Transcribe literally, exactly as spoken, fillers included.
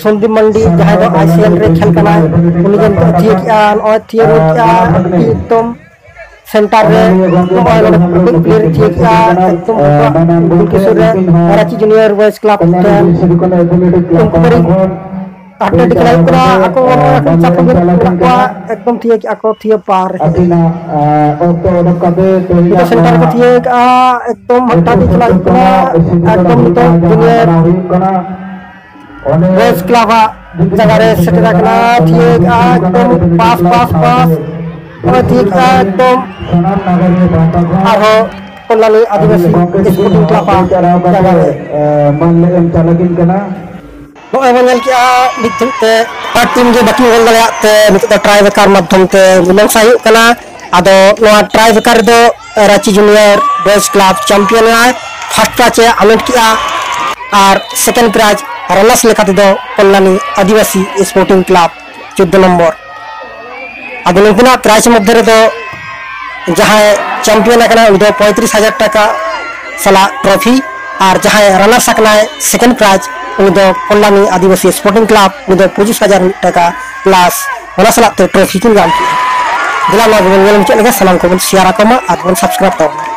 ᱥᱚᱱᱫᱤᱯ ᱢᱟᱱᱰᱤ, ᱡᱟᱦᱟᱸᱭ ᱫᱚ ᱟᱭ C L ᱨᱮ ᱠᱷᱮᱞ ᱠᱟᱱᱟᱭ, ᱩᱱᱤ ᱜᱮ ᱱᱤᱛᱚᱜ ᱛᱷᱤᱭᱟᱹ ᱠᱮᱜᱼᱟ, ᱱᱚᱜᱼᱚᱭ ᱛᱷᱤᱭᱟᱹ ᱨᱩᱣᱟᱹᱲ ᱠᱮᱜᱼᱟ ᱮᱠᱫᱚᱢ ᱥᱮᱱᱴᱟᱨ ᱨᱮ, ᱱᱚᱜᱼᱚᱭ ᱱᱚᱰᱮ ᱢᱤᱫ ᱯᱞᱮᱭᱟᱨ ᱛᱷᱤᱭᱟᱹ ᱠᱮᱜᱼᱟ ᱮᱠᱫᱚᱢ ᱩᱱᱠᱩᱣᱟᱜ ᱜᱩᱞ ᱠᱤᱥᱳᱨ ᱨᱮ, ᱨᱟᱸᱪᱤ ᱡᱩᱱᱤᱭᱟᱨ ᱵᱚᱭᱮᱡᱽ ᱠᱞᱟᱵᱽ ᱴᱷᱮᱱ ᱩᱱᱠᱩ ᱵᱟᱹᱲᱤᱡ ᱦᱟᱨᱴ ᱨᱮ ᱠᱷᱮᱞᱟ ᱦᱩᱭᱩᱜ ᱠᱟᱱᱟ, ᱟᱠᱚ ᱦᱚᱸ ᱮᱠᱷᱚᱱ ᱪᱟᱯ ᱨᱮ ᱢᱮᱱᱟᱜ ᱠᱚᱣᱟ, ᱮᱠᱫᱚᱢ ᱛᱷᱤᱭᱟᱹ ᱠᱮᱜᱼᱟ ᱠᱚ, ᱛᱷᱤᱭᱟᱹ ᱯᱟᱨ ᱨᱮ᱾ ᱟᱹᱵᱤᱱᱟᱜ, ᱟᱸ, ᱚᱠᱛᱚ ᱩᱰᱩᱠ ᱠᱟᱛᱮ ᱛᱮᱦᱮᱧᱟᱜ ᱱᱤᱛᱚᱜ ᱥᱮᱱᱴᱟᱨ ᱨᱮᱠᱚ ᱱᱚᱣᱟ ᱛᱷᱤᱭᱟᱹ ᱠᱟᱜᱼᱟ, ᱮᱠᱫᱚᱢ ᱦᱟᱱᱛᱮ ᱟᱹᱰᱤ ᱪᱟᱞᱟᱜ ᱦᱩᱭᱩᱜ ᱠᱟᱱᱟ, ᱮᱠᱫᱚᱢ ᱱᱤᱛᱚᱜ ᱡᱩᱱᱤᱭᱟᱨ ᱦᱩᱭᱩᱜ ᱠᱟᱱᱟ᱾ ᱚᱸᱰᱮ ᱵᱚᱭᱮᱡᱽ ᱠᱞᱟᱵᱽ ᱟᱜ ᱡᱟᱭᱜᱟ ᱨᱮ ᱥᱮᱴᱮᱨ ᱟᱠᱟᱱᱟ, ᱛᱷᱤᱭᱟᱹ ᱠᱟᱜᱼᱟ, ᱮᱠᱫᱚᱢ ᱯᱟᱥ, ᱯᱟᱥ, ᱯᱟᱥ, ᱱᱚᱜᱼᱚᱭ ᱛᱷᱤᱭᱟᱹ ᱠᱟᱜᱼᱟ, ᱮᱠᱫᱚᱢ ᱥᱟᱱᱟᱢ ᱱᱟᱜᱟᱨᱤᱭᱟᱹ ᱯᱟᱦᱴᱟ ᱠᱷᱚᱱ ᱟᱨᱦᱚᱸ ᱠᱚᱞᱞᱟᱱᱤ ᱟᱹᱰᱤ ᱟᱹᱫᱤᱵᱟᱹᱥᱤ ᱜᱚᱢᱠᱮ ᱥᱯᱳᱨᱴᱤᱝ ᱠᱞᱟᱵᱽ ᱟᱜ ᱪᱟᱨᱟᱣ ᱠᱟᱛᱮ, ᱡᱟᱭᱜᱟ ᱨᱮ᱾ ᱮ, ᱢᱟᱹᱱ ᱞᱮ ᱮᱢ ᱪᱟᱞ ᱟᱹᱠᱤᱱ ᱠᱟᱱᱟ᱾ ᱱᱚᱜᱼᱚᱭ ᱵᱚᱱ ᱧᱮᱞ ᱠᱮᱜᱼᱟ, ᱢᱤᱫ ᱫᱷᱟᱹᱵᱤᱡ ᱛᱮ ᱵᱟᱨ ᱴᱤᱢ ᱜᱮ ᱵᱟᱹᱠᱤᱱ ᱜᱳᱞ ᱫᱟᱲᱮᱭᱟᱜ ᱛᱮ ᱱᱤᱛᱚᱜ ᱫᱚ ᱴᱨᱟᱭ ᱵᱨᱮᱠᱟᱨ ᱢᱟᱫᱽᱫᱷᱚᱢ ᱛᱮ ᱢᱤᱞᱚᱱ ᱥᱟᱹᱦᱤ ᱦᱩᱭᱩᱜ ᱠᱟᱱᱟ᱾ ᱟᱫᱚ ᱱᱚᱣᱟ ᱴᱨᱟᱭ ᱵᱨᱮᱠᱟᱨ ᱨᱮᱫᱚ Ranchi junior boys club champion ᱮᱱᱟᱭ, ᱯᱷᱟᱥᱴ ᱯᱨᱟᱭᱤᱡᱽ ᱮ ᱦᱟᱢᱮᱴ ᱠᱮᱜᱼᱟ ᱟᱨ ᱥᱮᱠᱮᱱᱰ ᱯᱨᱟᱭᱤᱡᱽ ᱨᱟᱱᱟᱨᱥ ᱞᱮᱠᱟ ᱛᱮᱫᱚ ᱠᱚᱞᱞᱟᱱᱤ ᱟᱹᱫᱤᱵᱟᱹᱥᱤ ᱥᱯᱳᱨᱴᱤᱝ ᱠᱞᱟᱵᱽ ᱪᱳᱫᱫᱳ ᱱᱚᱢᱵᱚᱨ᱾ ᱟᱫᱚ ᱱᱩᱠᱩᱱᱟᱜ ᱯᱨᱟᱭᱤᱡᱽ ᱢᱚᱫᱽᱫᱷᱮ ᱨᱮᱫᱚ ᱡᱟᱦᱟᱸᱭ ᱪᱟᱢᱯᱤᱭᱟᱱ ᱟᱠᱟᱱᱟ ᱩᱱᱤ ᱫᱚ ᱯᱚᱸᱭᱛᱨᱤᱥ ᱦᱟᱡᱟᱨ ᱴᱟᱠᱟ ᱥᱟᱞᱟᱜ ᱴᱨᱚᱯᱷᱤ, ᱟᱨ ᱡᱟᱦᱟᱸᱭ ᱨᱟᱱᱟᱨᱥ ᱟᱠᱟᱱᱟᱭ ᱥᱮᱠᱮᱱᱰ ᱯᱨᱟᱭᱤᱡᱽ ᱩᱱᱤ ᱫᱚ ᱠᱚᱞᱞᱟᱱᱤ ᱟᱹᱫᱤᱵᱟᱹᱥᱤ ᱥᱯᱳᱨᱴᱤᱝ ᱠᱞᱟᱵᱽ, ᱩᱱᱤ ᱫᱚ ᱯᱚᱸᱪᱤᱥ ᱦᱟᱡᱟᱨ ᱴᱟᱠᱟ ᱯᱞᱟᱥ ᱚᱱᱟ ᱥᱟᱞᱟᱜ ᱛᱮ ᱴᱨᱚᱯᱷᱤ ᱠᱤᱱ ᱧᱟᱢ ᱠᱮᱫᱟ᱾ ᱫᱮᱞᱟ ᱱᱚᱣᱟ ᱜᱮᱵᱚᱱ ᱧᱮᱞ ᱢᱩᱪᱟᱹᱫ ᱞᱮᱜᱮ, ᱥᱟᱱᱟᱢ ᱠᱚᱵᱚᱱ ᱥᱮᱭᱟᱨ ᱟᱠᱚ ᱢᱟ ᱟᱨ ᱵᱚᱱ ᱥᱟᱵᱥᱠᱨᱟᱭᱤᱵ ᱛᱟᱵᱚᱱ ᱢᱟ᱾